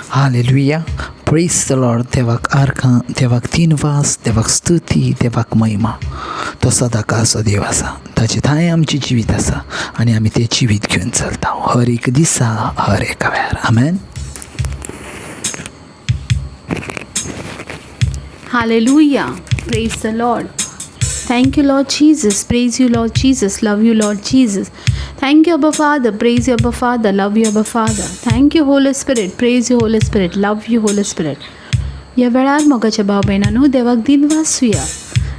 Hallelujah, प्रेज the Lord. देवाक आर्कां, देवाक दिनवास, देवाक स्तुती, देवाक महिमा. तो सदांकाळचो देव आसा, ताचे थांय आमचें जिवीत आसा आनी आमी तें जिवीत घेवन चलता हर एक दिसा, हर एका वेळार. आमेन. Hallelujah. Praise the Lord. Thank you, Lord Jesus. Praise you, Lord Jesus. Love you, Lord Jesus. Thank you, Abba Father. Praise you, Abba Father. Love you, Abba Father. Thank you, Holy Spirit. Praise you, Holy Spirit. Love you, Holy Spirit. ह्या वेळार मोगाच्या भाव भयणांनो, देवाक दिनवासूया,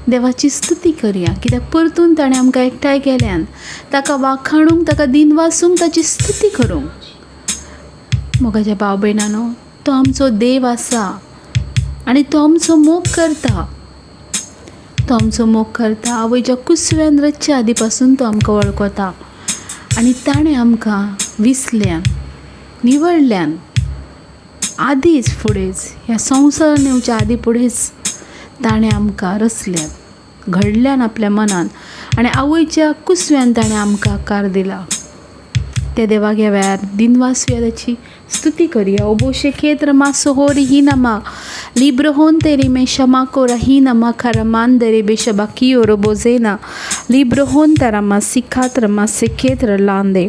देवाची स्तुती करया, कित्याक परतून ताणें आमकां एकठांय केल्यान ताका वाखाणूंक, ताका दिनवासूंक, ताची स्तुती करूंक. मोगाच्या भाव भयणांनो, तो आमचो देव आसा आनी तो आमचो मोग करता. तो आमचो मोग करता. आवयच्या कुसव्यान रचच्या आदी पासून तो आमकां वळखता आनी ताणें आमकां विसल्यान, निवडल्यान आदींच फुडेंच, ह्या संवसारान येवच्या आदी फुडेंच ताणें आमकां रचल्यान, घडल्यान आपल्या मनान आनी आवयच्या कुसव्यान ताणें आमकां आकार दिला. त्या देवाक ह्या वेळार दिनवासूया, ताची स्तुती करया. ओबोशे खेत्र मासो हो रिही नमा लिब्रहोन तेरी मे शमाको रही नमा खरमान दरे बेशबाकी ओरोबोजेना लिब्रहोन तरमा सिखात रमा सेखेत्र लांदे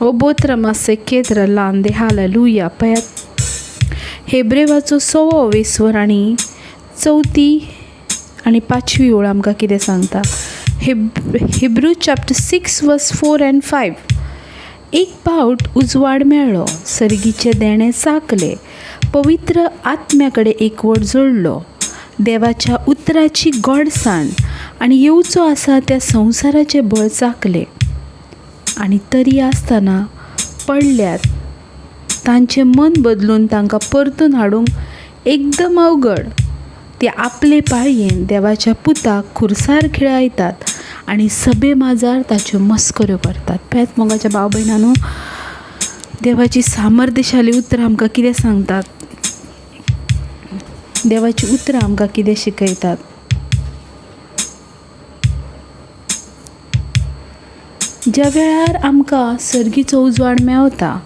ओबोत रमा सेखेत्र लांदे. हालेलुया. पयात हेब्रेवाचो सवो वेस्वर आनी चवथी आनी पांचवी ओळ आमकां कितें सांगता. Hebrew chapter 6 verse 4 and 5. एक पावट उजवाड मेळ्ळो, सर्गीचें देणें चाखलें, पवित्र आत्म्या कडेन एकवट जोडलो, देवाच्या उतराची गोडसाण आनी येवचो आसा त्या संवसाराचें बळ चाखलें, आनी तरी आसतना पडल्यात तांचें मन बदलून तांकां परतून हाडूंक एकदम अवघड. ते आपले पाळयेन देवाच्या पुताक खुरसार खिळायतात आनी सभे माजार ताच्यो मस्कऱ्यो करतात. पळयात मोगाच्या भाव भयणांनो, देवाची सामर्थ्यशाली उतरां आमकां कितें सांगतात, देवाची उतरां आमकां कितें शिकयतात. ज्या वेळार आमकां सर्गीचो उजवाड मेवता,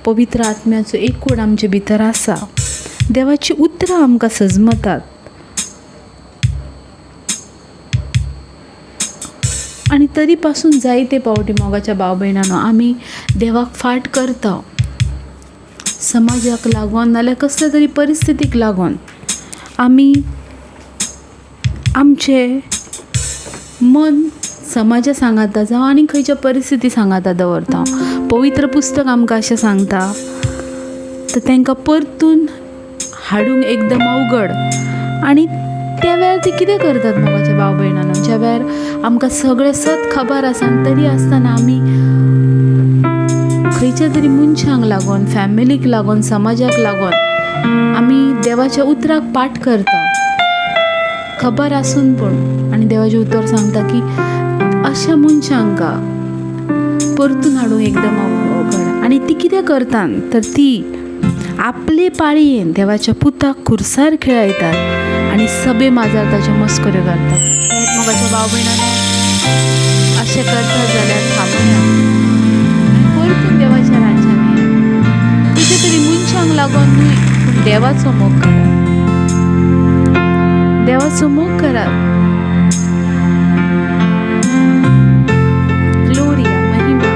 पवित्र आत्म्याचो एकवट आमचे भितर आसा, देवाची उतरां आमकां सजमतात आनी तरी पासून जायते पावटी मोगाच्या भाव भयणांनो आमी देवाक फाट करता. समाजाक लागून नाल्यार कसल्या तरी परिस्थितीक लागून आमी आमचें मन समाजा सांगाता जावं आनी खंयच्या परिस्थिती सांगाता दवरता. पवित्र पुस्तक आमकां अशें सांगता, तर तांकां परतून हाडूंक एकदम अवघड. आनी त्या वेळार ती कितें करतात मोगाच्या भाव भयणांनो, ज्या वेळार आमकां सगळें सत खबर आसा तरी आसतना आमी खंयच्या तरी मनशांक लागून, फॅमिलीक लागून, समाजाक लागून आमी देवाच्या उतराक पाठ करता खबर आसून पूण. आनी देवाचें उतर सांगता की अशा मनशांक परतून हाडूंक एकदम अवघड. आनी ती कितें करतात तर ती आपले पाळयेन देवाच्या पुताक खुरसार खेळयतात आनी सभे माजार ताच्यो मस्कऱ्यो करतात. मोगाच्या भाव भयणांनो, अशें करता जाल्यार थांबया आनी परतून देवाच्या राज्यान येया. खंयच्या तरी मनशांक लागून न्हय, पूण देवाचो मोग करात, देवाचो मोग करात. ग्लोरिया, महिमा.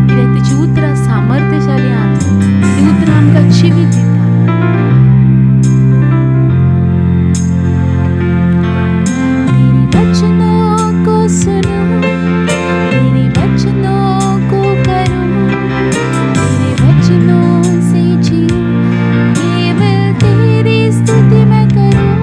कित्याक तिची उतरां सामर्थ्यशाली आहात, ती उतरां आमकां जिवीत दितात. तेरी वचनों को सुनूं, तेरे वचनों को करूं, तेरे वचनों से जीऊं, केवल तेरी स्तुति मैं करूं.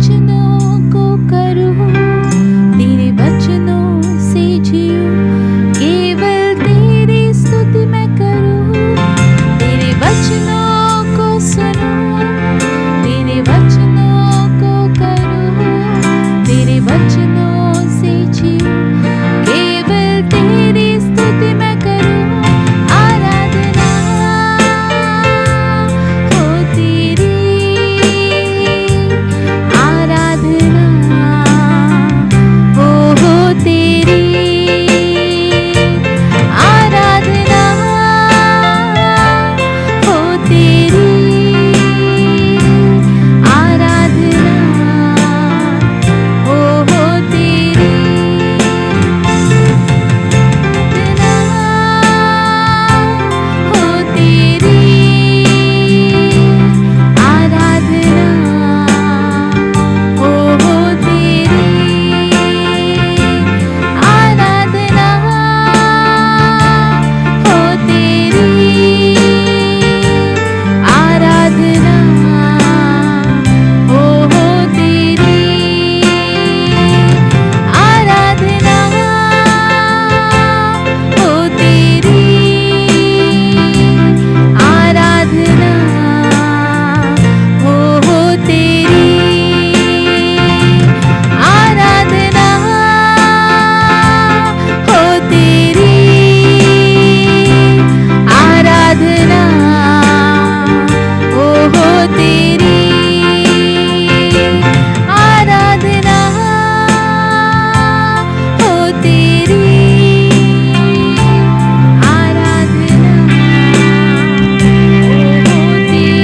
वचनों को करूं, तेरे वचनों से जीऊं, केवल तेरी स्तुति मैं करूं। तेरे वचनों को सुनूं, तेरे वचनों को करूं, तेरे वचनों से जीऊं, केवल तेरी स्तुति मैं करूं। आराधना हो तेरी, आराधना हो तेरी, आराधना हो तेरी, आराधना हो तेरी, हो तेरी, आराधना हो तेरी, आराधना हो तेरी, आराधना हो तेरी, आराधना हो तेरी, आराधना हो तेरी, आराधना हो तेरी, आराधना हो तेरी, आराधना हो तेरी, आराधना हो तेरी। आराधना हो तेरी, आराधना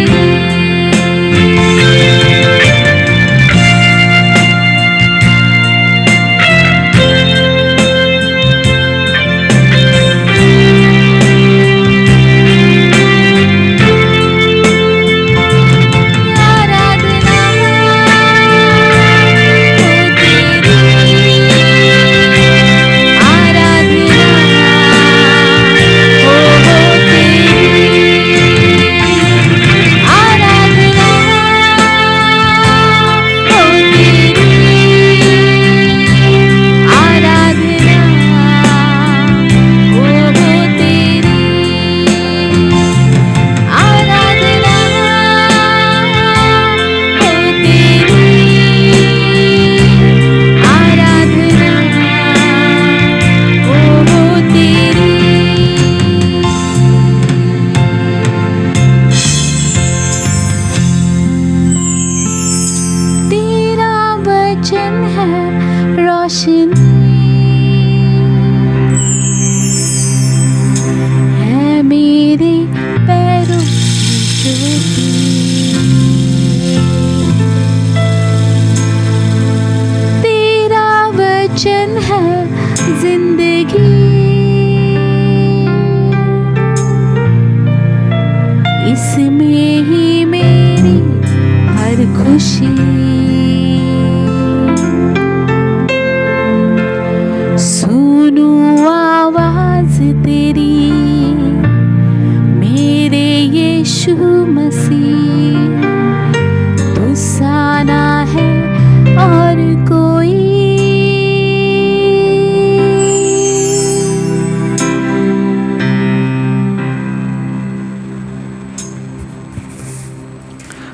हो तेरी, आराधना हो तेरी, आराधना हो तेरी, आराधना हो तेरी, आराधना हो तेरी। तेरा वचन है रोशनी, है मेरे पैरों की ज्योति। तेरा वचन है जिंदगी, इसमें ही मेरी हर खुशी। सुनूं आवाज तेरी मेरे यीशु मसीह, तुझसा ना है और कोई।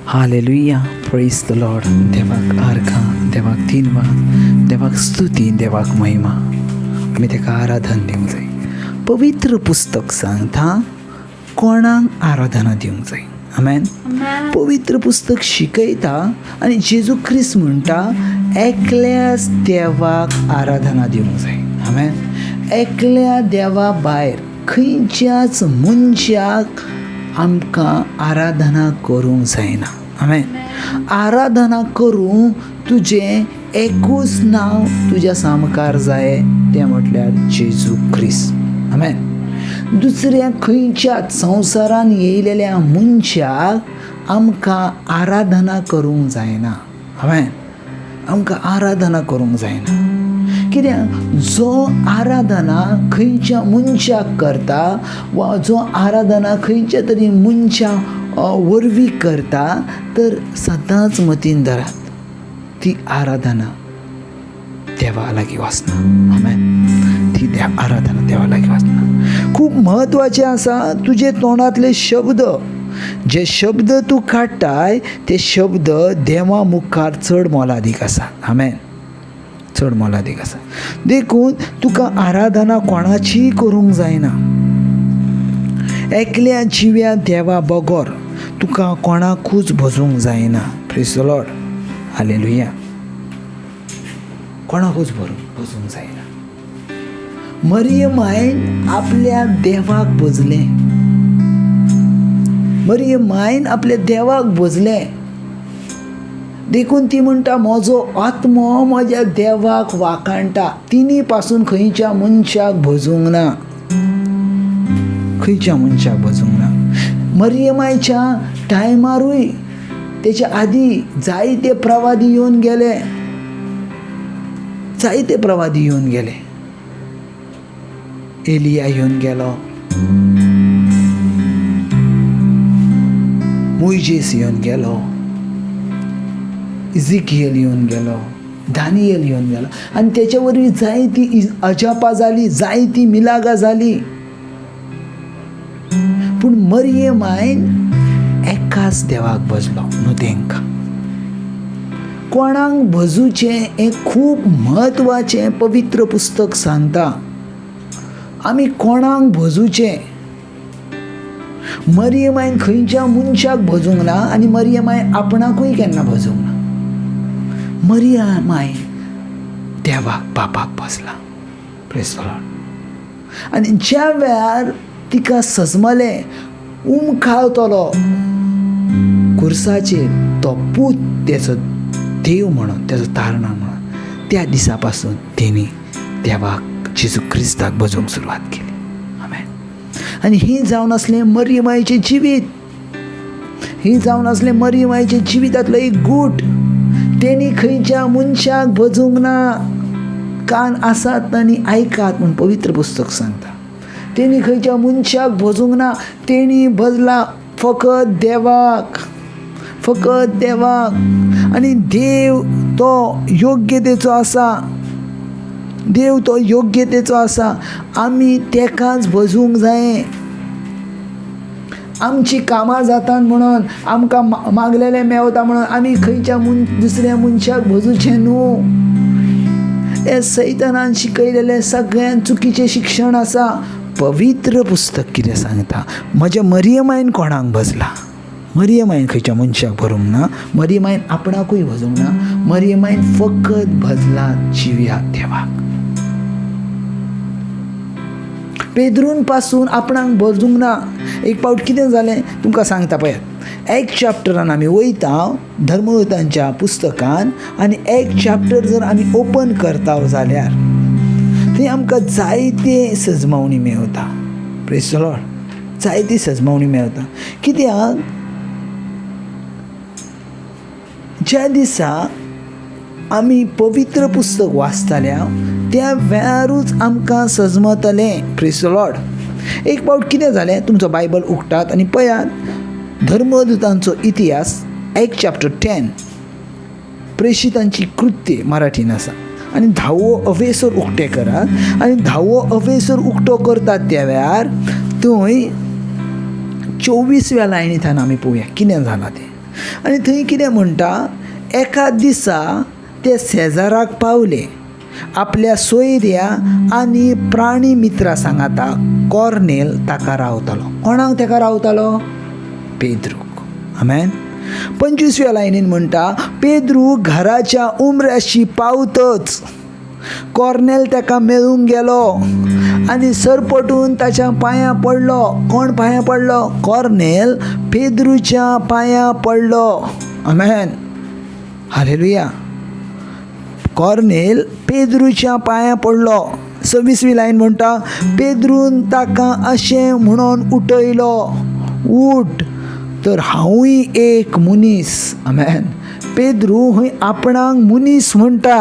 हालेलुया, प्रेज the Lord. देवाक आरखां, देवाक दिनवास, देवाक स्तुती, देवाक महिमा. आमी ताका आराधन दिवंक जाय. पवित्र पुस्तक सांगता कोणाक आराधना दिवंक जाय. आमेन. पवित्र पुस्तक शिकयता आनी जेजू क्रिस्त म्हणटा एकल्याच देवाक आराधना दिवंक जाय. आमेन. एकल्या देवा भायर खंयच्याच मनशाक आमकां आराधना करूंक जायना. आमेन. आराधना करूं तुजें एकूच नांव तुज्या सामकार जाय, तें म्हटल्यार जेजू क्रिस्त. आमेन. दुसऱ्या खंयच्याच संवसारान येयलेल्या मनशाक आमकां आराधना करूंक जायना. आमेन. आमकां आराधना करूंक जायना. कित्याक जो आराधना खंयच्या मनशाक करता वा जो आराधना खंयच्या तरी मनशा वरवीं करता, तर सदांच मतीन धरात ती आराधना देवा लागीं वचना. आमेन. ती आराधना देवा लागीं वचना. खूब म्हत्वाचें आसा तुजे तोंडांतले शब्द, जे शब्द तूं काडटाय ते शब्द देवा मुखार चड मोलादीक आसा. आमेन. चड मोलादीक आसा. देखून तुका आराधना कोणाचीय करूंक जायना. एकल्या जिव्या देवा बगर तुका कोणाकूच भजूंक जायना. Praise the Lord. Hallelujah. कोणाकूच भजूंक जायना. मरियमायन आपल्या देवाक भजलें. मरियमायन आपल्या देवाक भजलें. देखून ती म्हणटा, म्हजो आत्मो म्हज्या देवाक वाखाणटा. तिनी पासून खंयच्या मनशाक भजूंक ना, खंयच्या मनशाक भजूंक ना. मरियमायच्या टायमारूय तेच्या आदी जायते प्रवादी येवन गेले, जायते प्रवादी येवन गेले. एलिया येवन गेलो, मोयजेस येवन गेलो, इजिकियल येवन गेलो, दानियल येवन गेलो. आनी तेच्या वरवीं जायती अजापां जाली, जायती मिलागां जाली. पूण मरियमायन एकाच देवाक भजलो, न्हू तेंकां. कोणाक भजुचें हें खूब म्हत्वाचें पवित्र पुस्तक सांगता. आमी कोणाक भजुचें? मरियमायन खंयच्या मनशाक भजूंक ना आनी मरियमाय आपणाकूय केन्ना भजूंक ना. मरियमाय देवाक बापाक भजला. Praise the Lord. आनी ज्या वेळार तिका सजमलें उमखावतलो खुर्साचेर तो पूत तेचो देव म्हणून, तेचो तारणा म्हणून, त्या दिसा पासून तेणी देवाक जेजू क्रिस्ताक भजूंक सुरवात केली. आमेन. आनी ही जावन आसलें मरियमायचें जिवीत. ही जावन आसलें मरियमायचें जिवितांतलो एक गूट. तेणी खंयच्या मनशाक भजूंक ना. कान आसात आनी आयकात म्हूण पवित्र पुस्तक सांगता. तेणी खंयच्या मनशाक भजूंक ना. तेणी भजला फकत देवाक, फकत देवाक. आनी देव तो योग्यतेचो आसा, देव तो योग्यतेचो आसा. आमी तेकाच भजूंक जाय. आमची कामां जातात म्हणून, आमकां मागलेलें मेवता म्हणून आमी खंयच्या दुसऱ्या मनशाक भजुचें न्हू. हें सैतानान शिकयलेलें सगळ्यान चुकीचें शिक्षण आसा. पवित्र पुस्तक कितें सांगता? म्हज्या मरियमायन कोणाक भजला? मरियमायन खंयच्या मनशाक भरूंक ना. मरियमायन आपणाकूय भजूंक ना. मरियमायन फकत भजला जिव्या देवाक. पेद्रून पासून आपणाक भजूंक ना. एक पावट कितें जालें तुमकां सांगता पळयात. एक चॅप्टरान आमी वयता धर्मदूतांच्या पुस्तकान आनी एक चॅप्टर जर आमी ओपन करता जाल्यार थंय आमकां जायते सजमावणी मेवता. Praise the Lord. जायती सजमावणी मेवता. कित्याक ज्या दिसा आमी पवित्र पुस्तक वाचताल्या त्या वेळारूच आमकां सजमतलें. Praise the Lord. एक पावट कितें जालें, तुमचो बायबल उगटात आनी पळयात धर्मदूतांचो इतिहास एक चॅप्टर 10, प्रेषितांची कृत्य मराठीन आसा. आनी धावो अवेसर उक्ते करात आनी धावो अवेसर उक्तो करतात त्या वेळार थंय 24व्या लायनींतल्यान आमी पळोवया कितें जालां तें. आनी थंय कितें म्हणटा, एका दिसा ते शेजाराक पावले, आपल्या सोयऱ्या आनी प्राणी मित्रा सांगाता कॉर्नेल ताका रावतालो. कोणाक ताका रावतालो? पेद्रूक. आमेन. 25व्या लायनीन म्हणटा, पेद्रू घराच्या उमऱ्याशी पावतच कॉर्नेल ताका मेळूंक गेलो आनी सरपटून ताच्या पांयां पडलो. कोण पांयां पडलो? कॉर्नेल पेद्रूच्या पांयां पडलो. आमेन. हालेलुया. कॉर्नेल पेद्रूच्या पांयां पडलो. 26वी लायन म्हणटा, पेद्रून ताका अशें म्हणून उठयलो, उठ तर हांवूय एक मनीस. आमेन. पेद्रू हय आपणाक मनीस म्हणटा.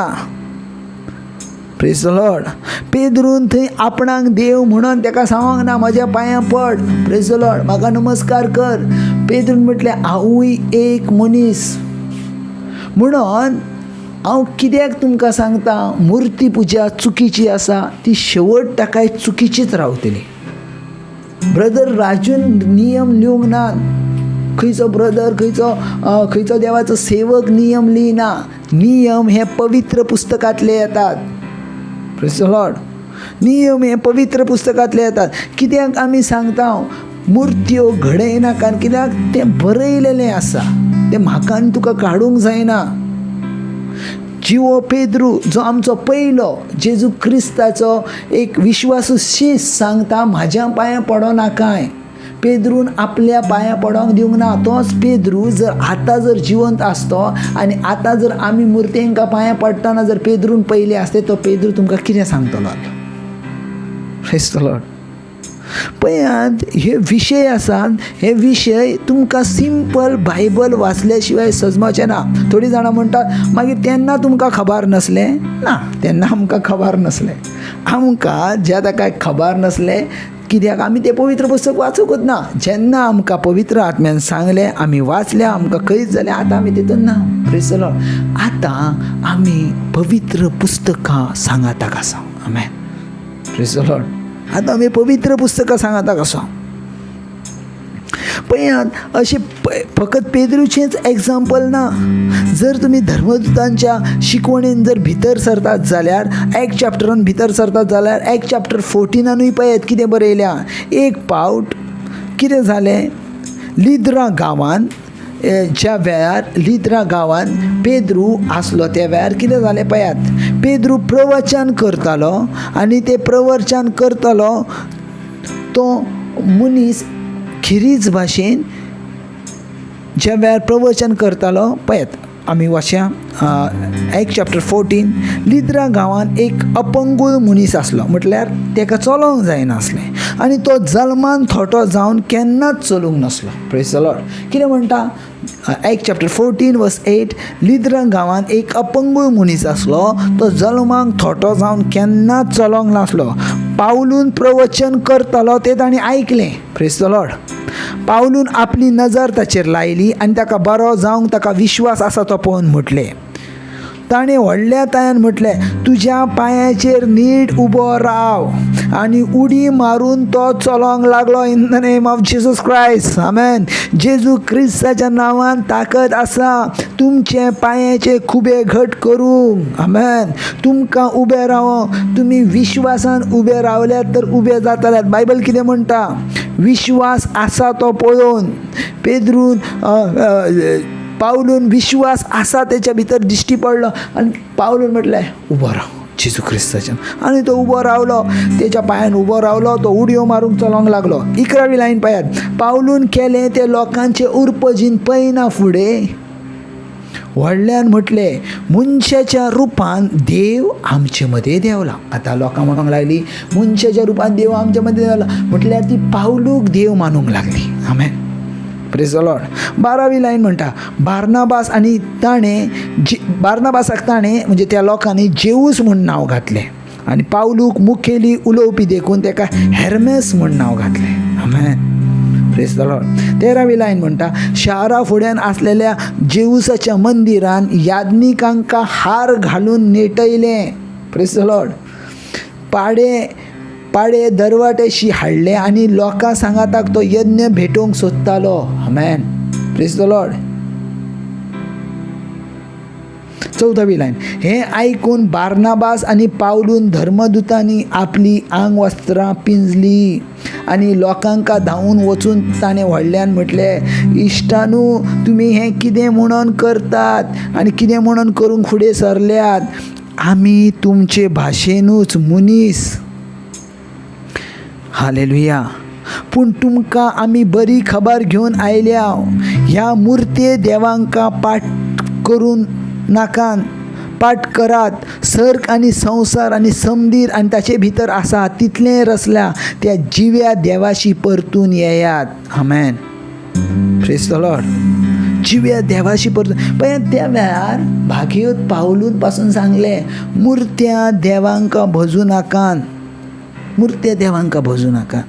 Praise the Lord. पेद्रून थंय आपणाक देव म्हणून ताका सांगूंक ना म्हज्या पांयां पड. प्रेज the Lord, म्हाका नमस्कार कर. पेद्रून म्हटलें हांवूय एक मनीस म्हणून हांव कित्याक तुमकां सांगता मुर्ती पुजा चुकीची आसा, ती शेवट ताकाय चुकीचीच रावतली. ब्रदर राजून नियम लिवंक ना, खंयचो ब्रदर खंयचो खंयचो देवाचो सेवक नियम लियना. नियम हे पवित्र पुस्तकांतले येतात. Praise the Lord. नियम हे पवित्र पुस्तकांतले येतात. कित्याक आमी सांगता मुर्त्यो घडयनाका, कित्याक तें बरयलेलें आसा, तें म्हाका आनी तुका काडूंक जायना. जिवो पेद्रू जो आमचो पयलो जेजू क्रिस्ताचो एक विश्वासू शीस सांगता म्हाज्या पांयां पडो नाकाय. पेद्रून आपल्या पांयां पडोंक दिवंक ना. तोच पेद्रू जर आतां जर जिवंत आसतो आनी आतां जर आमी मुर्तेंका पांयां पडटना जर पेद्रून पयले आसते, तो पेद्रू तुमकां कितें सांगतलो? Praise the Lord. पळयात, हे विशय आसात, हे विशय तुमकां सिंपल बायबल वाचल्या शिवाय सजमाचें ना. थोडीं जाणां म्हणटात मागीर तेन्ना तुमकां खबर नासलें? ना, तेन्ना आमकां खबर नासलें. आमकां ज्या ताका खबर नासलें कित्याक आमी तें पवित्र पुस्तक वाचूंकच ना. जेन्ना आमकां पवित्र आत्म्यान सांगलें, आमी वाचलें, आमकां खंयच जालें, आतां आमी तितून ना. Praise the Lord. आतां आमी पवित्र पुस्तकां सांगाताक आसा. आमेन. Praise the Lord. आतां आमी पवित्र पुस्तकां सांगाताक आसा. पळयात, अशें फकत पेद्रूचेंच एग्जाम्पल ना. जर तुमी धर्मदूतांच्या शिकवणेन जर भितर सरतात जाल्यार, एक चॅप्टरान भितर सरतात जाल्यार, एक चॅप्टर 14नानूय पळयात कितें बरयल्या. एक पावट कितें जालें, लिद्रा गांवांत ज्या वेळार लिद्रा गांवांत पेद्रू आसलो त्या वेळार कितें जालें पळयात. पेद्रू प्रवचन करतालो आनी ते प्रवचन करतालो तो मनीस खिरीज भाशेन ज्या वेळार प्रवचन करतालो पळयात. आमी वाचया एक चॅप्टर 14. लिद्रा गांवांत एक अपंगूळ मनीस आसलो, म्हटल्यार ताका चलोंक जायनासलें आनी तो जल्मान थोटो जावन केन्नाच चलूंक नासलो. Praise the Lord. कितें म्हणटा एक चॅप्टर 14 वर्स 8. लिद्रा गांवांत एक अपंगूळ मनीस आसलो, तो जल्माक थोटो जावन केन्नाच चलोंक नासलो. पावलून प्रवचन करतालो तें ताणें आयकलें. Praise the Lord. पावलून आपली नजर ताचेर लायली आनी ताका बरो जावंक ताका विश्वास आसा तो पळोवन म्हटलें, ताणें व्हडल्या तायान म्हटलें, तुज्या पांयाचेर नीट उबो राव. आनी उडी मारून तो चलोंक लागलो. In the name of Jesus Christ. आमेन. जेजू क्रिस्ताच्या नांवान ताकद आसा तुमचे पांयाचे खुबे घट करूंक. आमेन. तुमकां उबे रावोंक, तुमी विश्वासान उबे रावल्यात तर उबे जातल्यात. बायबल कितें म्हणटा? विश्वास आसा तो पळोवन पेद्रून पावलून विश्वास आसा तेच्या भितर दिश्टी पडलो आनी पावलून म्हटलें उबो राव जेजू क्रिस्ताच्यान. आनी तो उबो रावलो, तेच्या पांयान उबो रावलो, तो उडयो मारूंक चलोंक लागलो. 11वी लायन पळयात. पावलून केलें तें लोकांचे उर्पजीन पळयना फुडें व्हडल्यान म्हटलें, मनशाच्या रुपान देव आमचे मदें देंवला. आतां लोकां म्हणूंक लागली मनशाच्या रुपान देव आमचे मदें देंवला, म्हटल्यार ती पावलूक देव मानूंक लागली. आमेन. Praise the Lord. 12वी लायन म्हणटा, बार्नाबास आनी ताणें बार्नाबासाक ताणें म्हणजे त्या लोकांनी जेवूस म्हूण नांव घातलें आनी पावलूक मुखेली उलोवपी देखून ताका हेर्मेस म्हूण नांव घातलें. आमेन. Praise the Lord. 13वी लायन म्हणटा, शारा फुड्यान आसलेल्या जेवसाच्या मंदिरान याज्ञिकांका हार घालून नेटयलें. Praise the Lord. पाडे पाडे दरवाटेशी हाडले आनी लोकां सांगाताक तो यज्ञ भेटोवंक सोदतालो. आमेन. Praise the Lord. 14वी लायन, हें आयकून बार्नाबास आनी पावलून धर्मदूतांनी आपली आंगवस्त्रां पिंजली आनी लोकांका धांवून वचून ताणें व्हडल्यान म्हटलें, इश्टानू तुमी हें कितें म्हणून करतात आनी कितें म्हणून करूंक फुडें सरल्यात? आमी तुमचे भाशेनूच मनीस. हालेलुया. पूण तुमकां आमी बरी खबर घेवन आयल्या. ह्या मुर्ते देवांकां पाठ करून नाकान पाठ करात. सर्ग आनी संवसार आनी समदीर आनी ताचे भितर आसा तितलें रचल्या त्या जिव्या देवाशी परतून येयात. आमेन. Praise the Lord. जिव्या देवाशी परतून. पळय त्या वेळार भागीरथ पावलून पासून सांगलें, मुर्त्या देवांकां भजू नाकान, मुर्त्या देवांकां भजू नाका.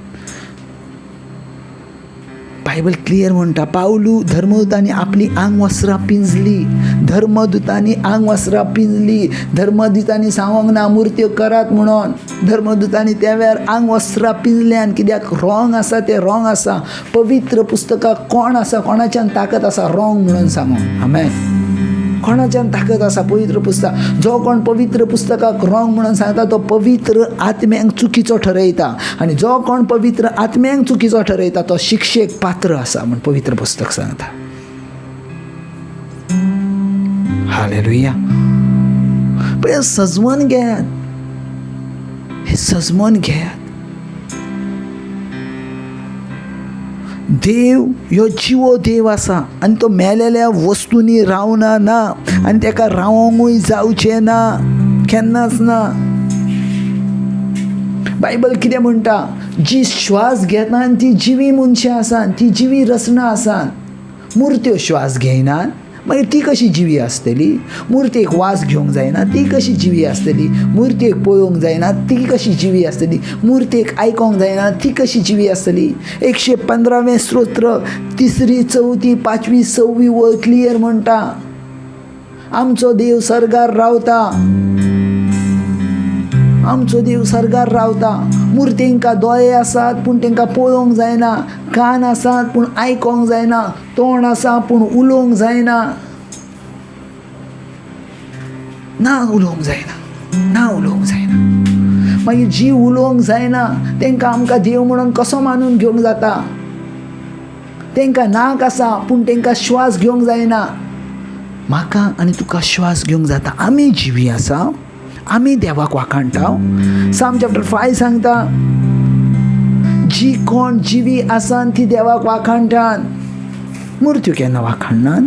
बायबल क्लियर म्हणटा, पावलू धर्मदूतांनी आपली आंगवस्त्रां पिंजली, धर्मदूतांनी आंगवस्त्रां पिंजली. धर्मदूतांनी सांगोंक ना मुर्त्यो करात म्हणून. धर्मदूतांनी त्या वेळार आंगवस्त्रां पिंजल्यान, कित्याक रॉंग आसा तें रॉंग आसा. पवित्र पुस्तकाक कोण आसा, कोणाच्यान ताकद आसा रॉंग म्हणून सांगोंक? आमेन. कोणाच्यान ताकद आसा पवित्र पुस्तक? जो कोण पवित्र पुस्तकाक रॉंग म्हणून सांगता तो पवित्र आत्म्यांक चुकीचो ठरयता, आनी जो कोण पवित्र आत्म्यांक चुकीचो ठरयता तो शिक्षेक पात्र आसा म्हण पवित्र पुस्तक सांगता. हालेलुया. पळय, सजमन घेयात, हे सजमन घेयात. देव ह्यो जिवो देव आसा आनी तो मेलेल्या वस्तूंनी रावना ना, आनी ताका रावोंकूय जावचें ना, केन्नाच ना. बायबल कितें म्हणटा? जी श्वास घेता ती जिवी मनशां आसा, ती जिवी रचना आसा. मुर्त्यो श्वास घेयनात, मागीर ती कशी जिवी आसतली? मुर्तेक वास घेवंक जायना, ती कशी जिवी आसतली? मुर्तेक पळोवंक जायना, ती कशी जिवी आसतली? मुर्तेक आयकोंक जायना, ती कशी जिवी आसतली? 115वें स्तोत्र 3री 4थी 5वी 6वी वळ क्लियर म्हणटा, आमचो देव सर्गार रावता, आमचो देव सर्गार रावता. मुर्तेंकां दोळे आसात पूण तांकां पळोवंक जायना, कान आसात पूण आयकोंक जायना, तोंड आसा पूण उलोवंक जायना, ना उलोवंक जायना, ना उलोवंक जायना. मागीर जी उलोवंक जायना तांकां आमकां देव म्हणून कसो मानून घेवंक जाता? तांकां नाक आसा पूण तांकां श्वास घेवंक जायना. म्हाका आनी तुका श्वास घेवंक जाता. आमी जिवी आसा, आमी देवाक वाखाणटा. साम चॅप्टर 5 सांगता, जी कोण जिवी आसान ती देवाक वाखाणटात. मुर्त्यो केन्ना वाखाणनात?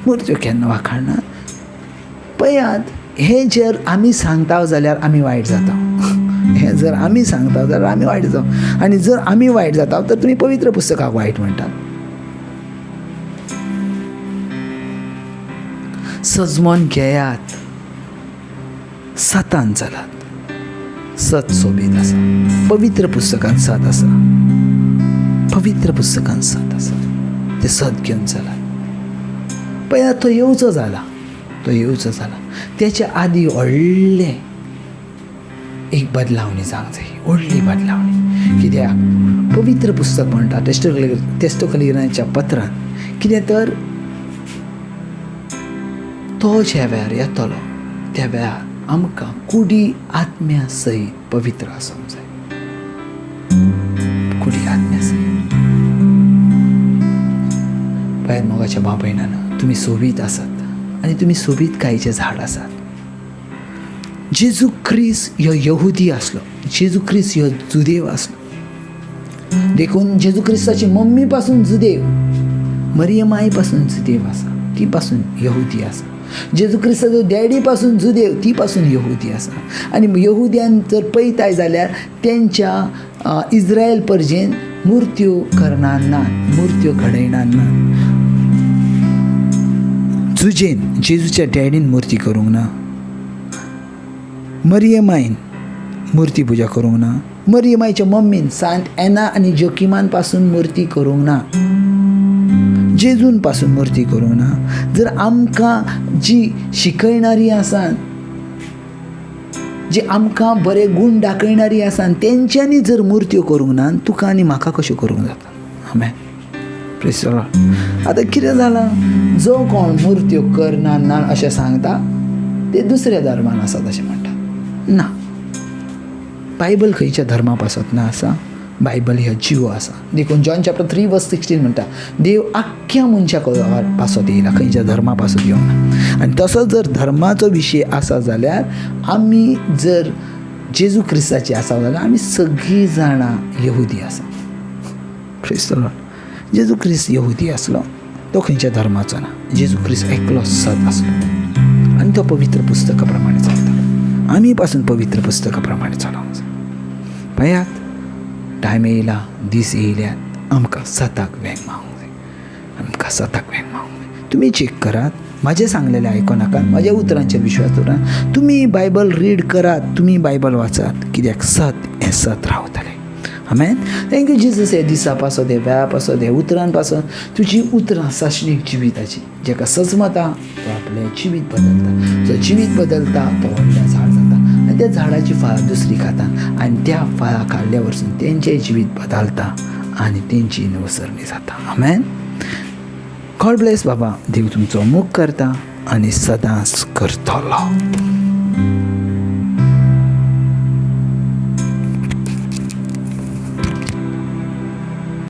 मुर्त्यो केन्ना वाखाणनात? पळयात, हें जर आमी सांगता जाल्यार आमी वायट जाता. हें जर आमी सांगता जाल्यार आमी वायट जाता, आनी जर आमी वायट जाता तर तुमी पवित्र पुस्तकाक वायट म्हणटात. सजमोन घेयात, सतान चलात. सत सोबीत आसा, पवित्र पुस्तकान सत आसा, पवित्र पुस्तकान सत आसा, तें सत घेवन चलात. पळयात, तो येवचो जाला, तो येवचो जाला. तेच्या आदी व्हडलें एक बदलावणी जावंक जाय, व्हडली बदलावणी. कित्याक पवित्र पुस्तक म्हणटा टेस्टोकलिराच्या पत्रान कितें तर तो ज्या वेळार येतलो त्या वेळार आमकां कुडी आत्म्या सयत पवित्र आसूंक जाय, कुडी आत्म्या सयत. पळयात मोगाच्या भाव भयणांनो, तुमी सोबीत आसात आनी तुमी सोबीतकायेचें झाड आसात. जेजू क्रिस्त ह्यो यहुदी आसलो, जेजू क्रिस्त ह्यो जुदेव आसलो. देखून जेजू क्रिस्ताची मम्मी पासून जुदेव, मरियमाई पासून जुदेव आसा, ती पासून यहुदी आसा. जेजू क्रिस्ताचो डॅडी पासून जुदेव, ती पासून यहुदी आसा. आनी यहुद्यान जर पळयताय जाल्यार तेंच्या इस्रायल परजेन मुर्त्यो करना ना, मुर्त्यो घडयना ना. जुजेन जेजूच्या डॅडीन मुर्ती करूंक ना, मरियमाईन मुर्ती पुजा करूंक ना, मरियमाईच्या मम्मीन सांत एना आनी जोकिमान पासून मुर्ती करूंक ना, जेजून पासून मुर्ती करूंक ना. जर आमकां जी शिकयणारी आसा, जी आमकां बरे गूण दाखयणारी आसा, तेंच्यांनी जर मुर्त्यो करूंक ना, तुका आनी म्हाका कश्यो करूंक जाता? आमेन. Praise the Lord. आतां कितें जालां, जो कोण मुर्त्यो करना ना अशें सांगता ते दुसऱ्या धर्मान आसात अशें म्हणटा. ना, बायबल खंयच्या धर्मा पासत ना आसा, बायबल ह्यो जिवो आसा. देखून जॉन चॅप्टर 3 वर्स 16 म्हणटा, देव आख्ख्या मनशा पासत येयला, खंयच्या धर्मा पासत येवंक ना. आनी तसो जर धर्माचो विशय आसा जाल्यार आमी जर जेजू क्रिस्ताची आसा जाल्यार आमी सगळीं जाणां यहुदी आसा. Praise the Lord. जेजू क्रिस्त यहुदी आसलो, तो खंयच्या धर्माचो ना. जेजू क्रिस्त एकलो सत आसलो आनी तो पवित्र पुस्तका प्रमाणे चलता. आमी पासून पवित्र पुस्तका प्रमाणे चलोवंक जाय. पळयात, टायम येयला, दीस येयल्यात, आमकां सताक वेंग मावंक जाय, आमकां सताक वेंग मावंक जाय. तुमी चॅक करात, म्हाजें सांगलेलें आयको नाकात, म्हाज्या उतरांचेर विश्वास दवरात. तुमी बायबल रीड करात, तुमी बायबल वाचात, कित्याक सत हें सत रावतलें. आमेन. Thank you Jesus. हे दिसा पासत, हे वेळा पासत, हे उतरान पासत, तुजी उतरां सासणीक जिविताची, जेका सजमता तो आपलें जिवीत बदलता, जो जिवीत बदलता तो व्हडलें झाड जाता आनी त्या झाडाची फळां दुसरी खाता आनी त्या फळां खाल्ल्या वरसून तेंचें जिवीत बदलता आनी तेंची नवसरणी जाता. आमेन. गॉड ब्लेस बाबा. देव तुमचो मोग करता आनी सदांच करतलो.